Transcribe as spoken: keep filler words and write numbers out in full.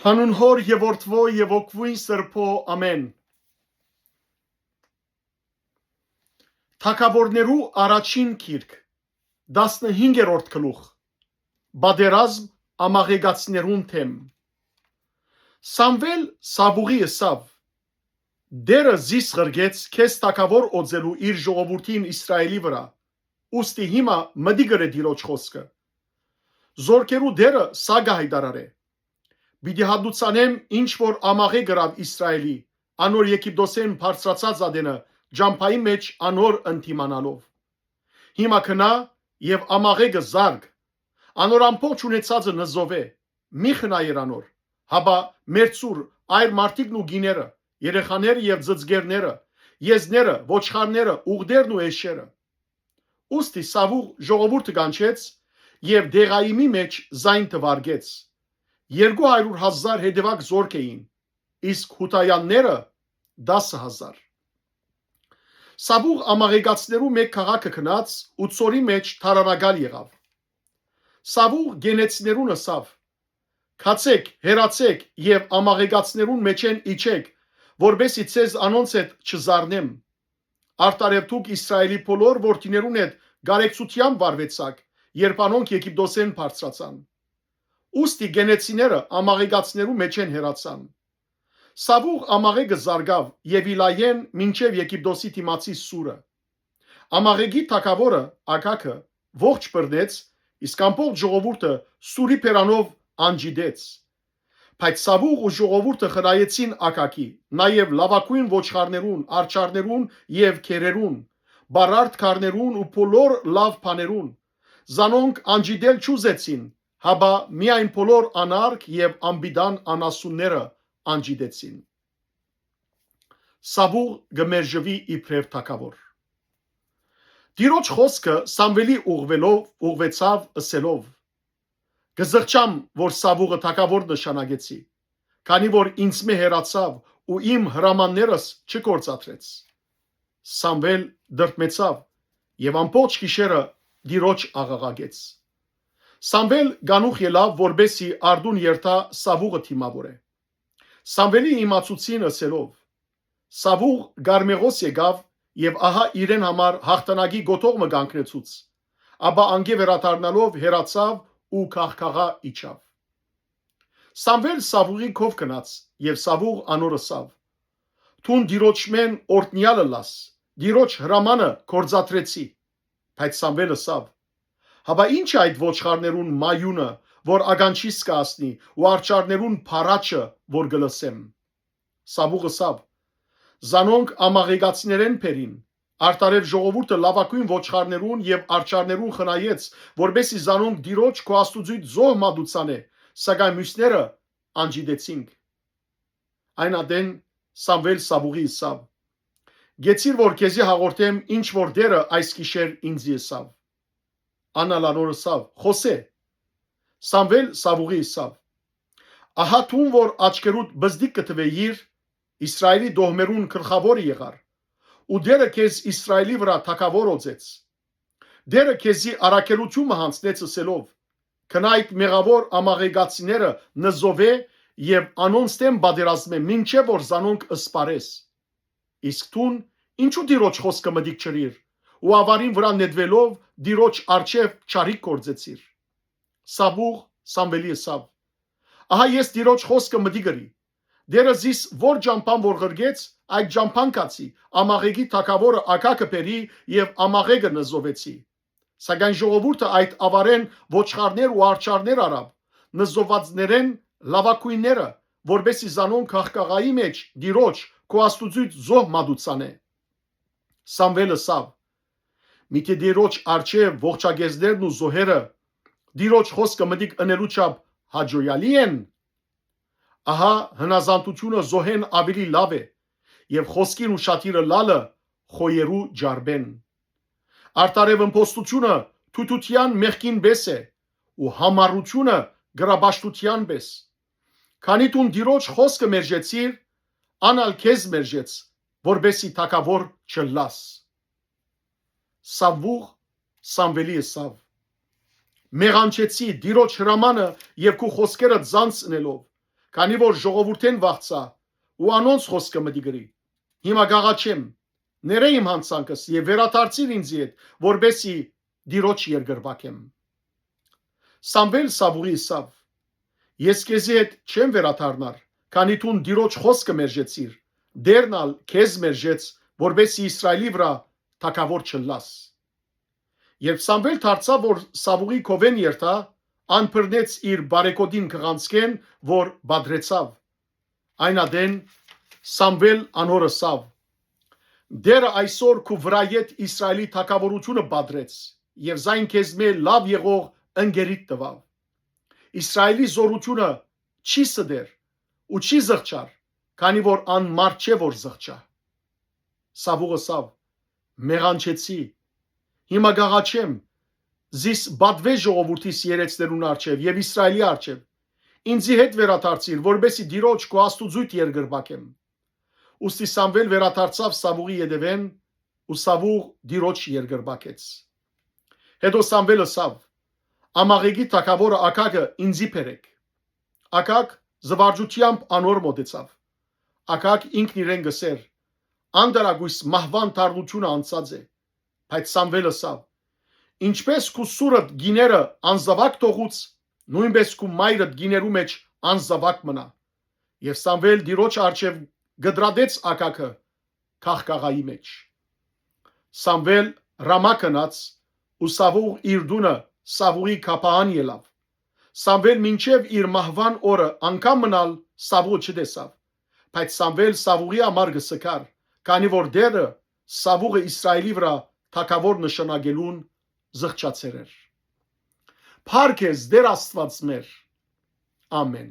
Անուն Հօր եւ Որդւոյ եւ Հոգւոյն Սրբոյ, ամէն։ Թագաւորներու առաջին գիրք, տասնհինգերորդ գլուխ։ Պատերազմ ամաղեկացիներուն դէմ։ Սամուէլ Սաւուղի ըսաւ. «Տէրը զիս ղրկեց քեզ թագաւոր օծելու իր ժողովուրդին Իսրայէլի վրայ, ուստի հիմա մտիկ ըրէ Տիրոջ խօսքը։ Զօրքերու Տէրը սա կը յայտարարէ. պիտի հատուցանեմ ինչ որ Ամաղէ կրաւ Իսրայէլի, անոր Եգիպտոսէն բարձրացած ատենը, ճամբայի մէջ անոր ընդդիմանալով։ Հիմա գնա եւ Ամաղէ կը զարգ, անոր ամբողջ ունեցածը նզովէ, մի խնայեր անոր, հապա մերցուր այր մարդիկն ու կիները, երեխաները եւ ծծկերները, եզները, ոչխարները, ուղտերն ու էշերը»։ Ուստի Սաւուղ ժողովուրդը կանչեց եւ Դեղայիմի մէջ զայն թուարկեց. երկու հարիւր հազար հետեւակ զօրք էին, իսկ հուդայանները՝ տասը հազար։ Սաւուղ ամաղեկացիներու մէկ քաղաքը գնաց ու ծորի մէջ թարանակալ եղաւ։ Սաւուղ կենեցիներուն ըսաւ. «Գացէք, հեռացէք եւ ամաղեկացիներուն մէջէն իջէք, որպէս զի ձեզ անոնց հետ չզարնեմ։ Արդարեւ դուք Իսրայէլի բոլոր որդիներուն հետ կարեկցութեամբ վարուեցաք, երբ անոնք Եգիպտոսէն բարձրացան»։ Ուստի կենեցիները ամաղեկացիներու մէջէն հեռացան։ Սաւուղ Ամաղէ կը զարգաւ Եվիլայէն մինչեւ Եգիպտոսի դիմացի սուրը։ Ամաղեկի թագաւորը՝ Ագագը, ողջ բռնեց, իսկ ամբողջ ժողովուրդը սուրի բերանով անջիտեց։ Բայց Սաւուղ ու ժողովուրդը խնայեցին Ագագի, նաեւ լաւագոյն ոչխարներուն, արջառներուն եւ գերերուն, բարարդ քարներուն ու բոլոր լաւ բաներուն։ Զանոնք անջիտել չուզեցին, հապա միայն բոլոր անարգ եւ անպիտան անասունները անջիտեցին։ Սաւուղ կը մերժուի իբրեւ թագաւոր։ Տիրոջ խօսքը Սամուէլի ուղղուելով, ուղղուեցաւ ըսելով. «Կը զղջամ որ Սաւուղը թագաւոր նշանակեցի, քանի որ ինձմէ հեռացաւ ու իմ հրամաններս չգործադրեց»։ Սամուէլ տրտմեցաւ եւ ամբողջ գիշերը Տիրոջ աղաղակեց։ Սամուէլ կանուխ ելաւ, որպէս զի արտուն երթայ Սաւուղը դիմաւորէ։ Սամուէլի իմացուցին ըսելով. «Սաւուղ կարմեղոս եկաւ եւ ահա իրեն համար յաղթանակի կոթող մը կանգնեցուց, ապա անկէ վերադառնալով հեռացաւ ու քաղքաղայ իջաւ»։ Սամուէլ Սաւուղի քով գնաց եւ Սաւուղ անոր ըսաւ. «Դուն Տիրոջմէն օրհնեալ ըլլաս, Տիրոջ հրամանը գործադրեցի»։ Բայց Սամուէլ ըսաւ. «Հապա ի՞նչ է այդ ոչխարներուն մայունը, որ ականջիս կը հասնի, ու արջառներուն փառաչը, որ կը լսեմ»։ Սաւուղ ըսաւ. «Զանոնք ամաղեկացիներէն բերին»։ Արդարեւ ժողովուրդը լաւագոյն ոչխարներուն եւ արջառներուն խնայեց, որպէս զի զանոնք Տիրոջ քո Աստուծոյ զոհ մատուցանէ, սակայն միւսները անջիտեցինք։ Այն ատեն Սամուէլ Սաւուղի ըսաւ. «Գեցիր որ քեզի հաղորդեմ ինչ որ Տէրը այս գիշեր ինձի ըսաւ»։ Ան ալ անոր ըսաւ. «Խօսէ»։ Սամուէլ Սաւուղի ըսաւ. «Ահա դուն որ աչքերուդ բզդիկ կը թուէիր, Իսրայէլի տոհմերուն գլխաւորը եղար, ու Տէրը քեզ Իսրայէլի վրայ թագաւոր օծեց։ Տէրը քեզի առաքելութիւն մը յանձնեց ըսելով. "Գնա այդ մեղաւոր ամաղեկացիները նզովէ եւ անոնց դէմ պատերազմէ, մինչեւ որ զանոնք սպարես"։ Իսկ դուն ինչո՞ւ Տիրոջ խօսքը մտիկ չըրիր ու աւարին վրայ նետուելով Տիրոջ առջեւ չարիք գործեցիր"։ Սաւուղ Սամուէլի ըսաւ. «Ահա ես Տիրոջ խօսքը մտիկ ըրի։ Տէրը զիս որ ճամբան որ ղրկեց, այդ ճամբան գացի, Ամաղեկի թագաւորը Ագագը բերի եւ Ամաղեկը նզովեցի։ Սակայն ժողովուրդը այդ աւարէն ոչխարներ ու արջառներ առաւ, նզովվածներէն լաւագոյնները, որպէս զի զանոնք քաղքաղայի մէջ Տիրոջ, քո Աստուծոյ զոհ մատուցանէ»։ Սամուէլ ըսաւ. «Միթէ Տիրոջ առջեւ ողջակեզներն ու զոհերը Տիրոջ խօսքը մտիկ ընելու չափ հաճոյալի՞ են»։ Ահա հնազանդությունը զոհէն աւելի լաւ է, եւ խօսքին ուշադիրը լալը՝ խոյերու ջարբէն։ Արդարեւ ըմբոստությունը թութութեան մեղքին պէս է, ու յամառութիւնը կռապաշտութեան պէս։ Քանի դուն Տիրոջ խօսքը մերժեցիր, ան ալ քեզ մերժեց, որպէս զի թագաւոր չըլլաս։ Սաւուղ Սամուէլի ըսաւ. «Մեղանչեցի Տիրոջ հրամանը եւ քու խօսքերը ձանձ ընելով, քանի որ ժողովուրդէն վախցայ ու անոնց խօսքը մտի գրի։ Հիմա կ'աղաչեմ, ներէ իմ յանցանքս եւ վերադարձիր ինծի հետ, որպէսզի Տիրոջ երկրպագեմ»։ Սամուէլ Սաւուղի ըսաւ. «Ես քեզի հետ չեմ վերադառնար, քանի դուն Տիրոջ խօսքը մերժեցիր, Տէրն ալ քեզ մերժեց, որպէսզի Իսրայէլի վրայ թագաւոր չըլլաս»։ Երբ Սամուէլ դարձաւ որ Սաւուղի քովէն երթայ, ան բռնեց իր բարեգօտին գղանցքէն, որ պատռեցաւ։ Այն ատեն Սամուէլ անոր ըսաւ. «Տէրը այսօր քու վրայէդ Իսրայէլի թագաւորութիւնը պատռեց եւ զայն քեզմէ լաւ եղող ընկերիդ տուաւ։ Իսրայէլի զօրութիւնը չի ստեր ու չի զղջար, քանի որ ան մարդ չէ որ զղջայ»։ Սաւուղ ըսաւ. «Մեղանչեցի։ Հիմա կ'աղաչեմ, զիս պատուէ ժողովուրդիս երեցներուն առջեւ եւ Իսրայէլի առջեւ։ Ինծի հետ վերադարձիր, որպէսզի Տիրոջ քու Աստուծոյդ երկրպագեմ»։ Ուստի Սամուէլ վերադարձաւ Սաւուղի ետեւէն ու Սաւուղ Տիրոջ երկրպագեց։ Հետո Սամուէլ ըսաւ. «Ամաղեկի թագաւորը Ագագը ինծի բերէք»։ Ագագ զուարճութեամբ անոր մօտեցաւ։ Ագագ ինքն իրեն կ'ըսէր. «Անտարակոյս մահուան դառնութիւնը անցած է»։ Բայց Սամուէլ ըսաւ. «Ինչպէս քու սուրդ գիները անզաւակ թողուց, նոյնպէս քու մայրդ գիներու մէջ անզաւակ մնայ»։ Եւ Սամուէլ Տիրոջ առջեւ կտրատեց Ագագը քաղկաղայի մէջ։ Սամուէլ Ռամա գնաց ու Սաւուղ իր տունը Սաւուղի Գաբաան ելաւ։ Սամուէլ մինչեւ իր մահուան օրը անգամ մըն ալ Սաւուղը չտեսաւ, բայց Սամուէլ Սաւուղի համար կը սգար, քանի որ Տէրը Սաւուղը Իսրայէլի վրայ թագաւոր նշանակելուն զղջացեր էր։ Փառք ես, Տէր Աստուած մեր։ Ամէն։